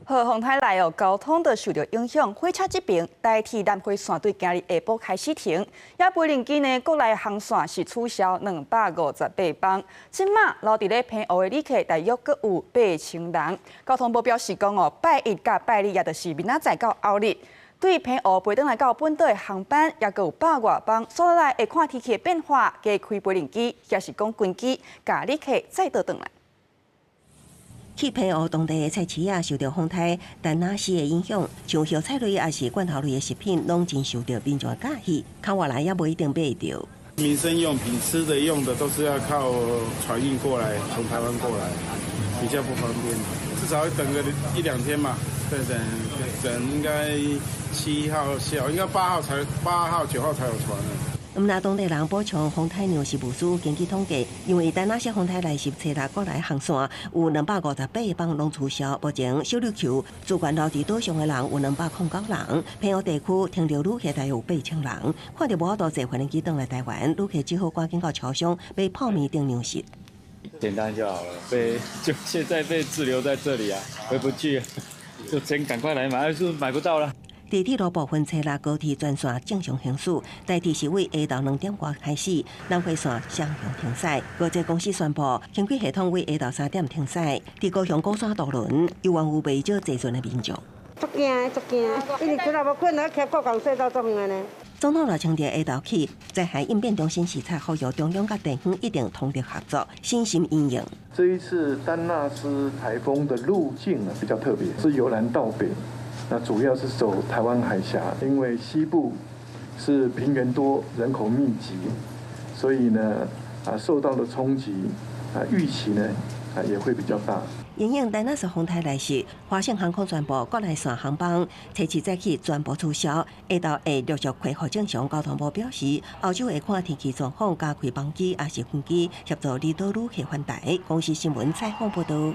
好，風颱來哦，交通都受著影響。火車這邊台鐵南迴線對今日下晡開始停，也飛行機呢國內航線是取消258班。這馬留佇咧澎湖的旅客大約閣有8000人。交通部表示講哦，拜一佮拜二，也就是明仔載到後日，對澎湖飛轉來到本島的航班，也閣有百外班。所以來會看天氣的變化，加開飛行機，抑是講軍機，共旅客載倒轉來。去澎湖當地的菜市仔受著風颱丹那斯的影響，像葉菜類抑是罐頭類的食品，攏真受著民眾的佮意，較外來也無一定買會著。民生用品、吃的用的都是要靠船運過來，從台灣過來，比較不方便。至少要等個一兩天嘛，對，等等應該7號下，應該8號、9號才有船。毋但當地人補充風颱糧食物資，根據統計，因為丹那斯風颱來襲，初六國內航線有258班攏取消。目前小琉球主管留佇島上的人有209人，澎湖地區停留旅客大約有8000人。看著無法度坐飛機轉來台灣，旅客只好趕緊到超商買泡麵當糧食。簡單就好了，被就現在被滯留在這裡啊，回不去，就先趕快來買，是買不到了。佇鐵路部分，初六高鐵全線正常行駛，台鐵是對下晝2點外開始，南迴線雙向停駛。高捷公司宣布，輕軌系統對下晝3點停駛。佇高雄鼓山渡輪，猶原有袂少坐船的民眾。足驚，足驚，因為今仔無睏，徛國光隧道足遠的呢。總統賴清德下晝去災害應變中心視察，呼籲中央佮地方一定通力合作，審慎因應。這一次丹那斯颱風的路徑呢比較特別，是由南到北。那主要是走台灣海峽，因為西部是平原多、人口密集，所以呢，受到的衝擊預期呢也會比較大。因應丹那斯風颱來襲，華盛航空宣布國內線航班初七早起全部取消，下晝會陸續恢復正常。交通部表示，後續會看天氣狀況，加開班機抑是飛機協助離島旅客返台。公視新聞採訪報導。